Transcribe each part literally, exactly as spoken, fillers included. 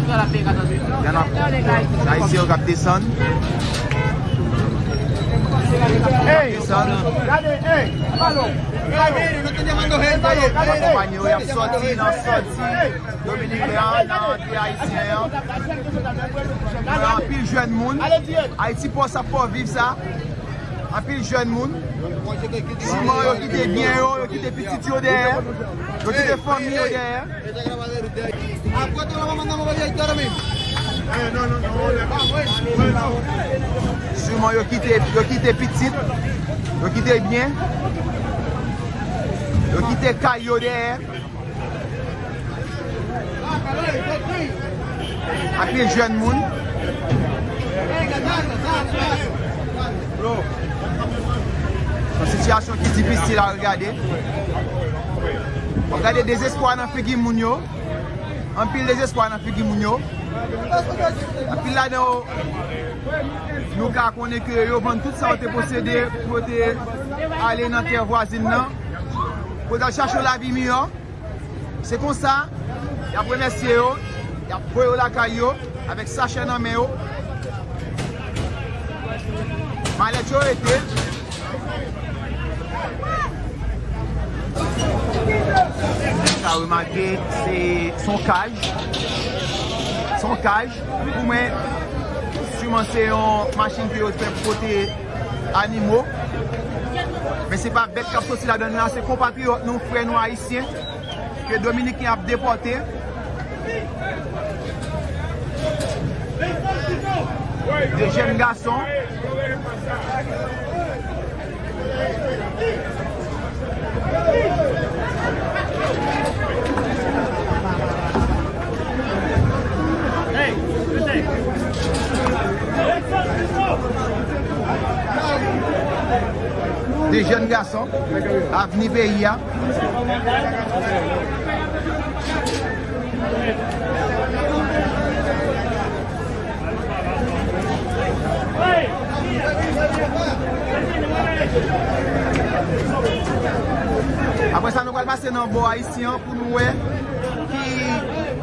Gen Ayisyen yo k ap desann. Desann. Akonpanye yo, y ap sòti nan sòti Dominiken an, nan antre Ayisyen an. Gen anpil jèn moun. Ayiti pò sa, pò viv sa. Anpil jèn moun. Siman yo kite byen yo, yo kite pitit yo dèyè. Yo kite fanmi yo dèyè. Siman yo kite, yo kite pitit, yo kite byen, yo kite kay yo dèyè. Anpil jèn moun. Yon sitiyasyon ki difisil a regade. W ap gade dezespwa nan figi moun yo. Anpil dezespwa nan figi moun yo. Anpil ladan yo, nou ka konnen ke yo vann tout sa yo te posede pou yo te ale nan tè vwazin nan, pou yo t al chache yon lavi miyò. Se konsa, y ap remèsye yo, y ap voye yo lakay yo, avèk sachè nan men yo. Malèt yo rete. Sa remake, se, se yon kaj. Se yon kaj. Pou mwen, siman se yon machin ke yo fè pou pote animo. Men se pa bèt k ap soti ladan l la, se konpatriyòt nou, frè nou ayisyen, ke Dominiken ap depòte. De jèn gason. De jèn gason, avni peyi a. Apre sa, nou pral pase nan bò ayisyen an pou nou wè ki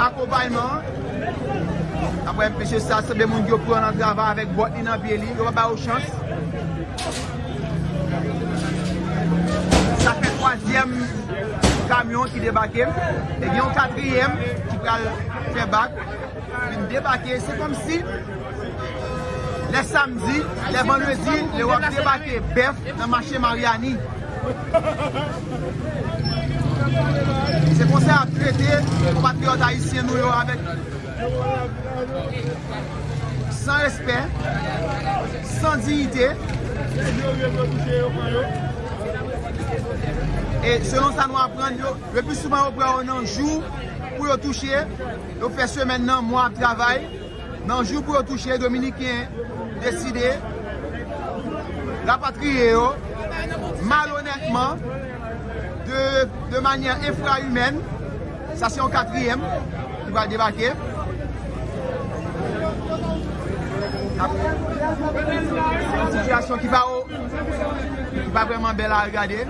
akonpayman an. Apre, mesye sa, se de moun ki yo pran nan travay avèk bòt li nan pye li. Yo pa ba yo chans. Sa fè twazyèm kamyon ki debake. E gen yon katriyèm ki pral fè bak. Vin debake. Se kòmsi lè samdi, lè vandredi, lè w ap debake bèf nan mache Maryani. Se konsa y ap trete konpatriyòt ayisyen nou yo avèk san respè, san diyite. E selon sa nou aprann, yo, le pli souvan yo pran yo nan jou pou yo touche, yo fè semèn nan, mwa ap travay. Nan jou pou yo touche, Dominiken deside rapatriye yo malonètman, de, de manyè enfra-imèn. Sa se yon katriyèm ki pral debake. Yon sitiyasyon ki pa, ki pa vrèman bèl a regade.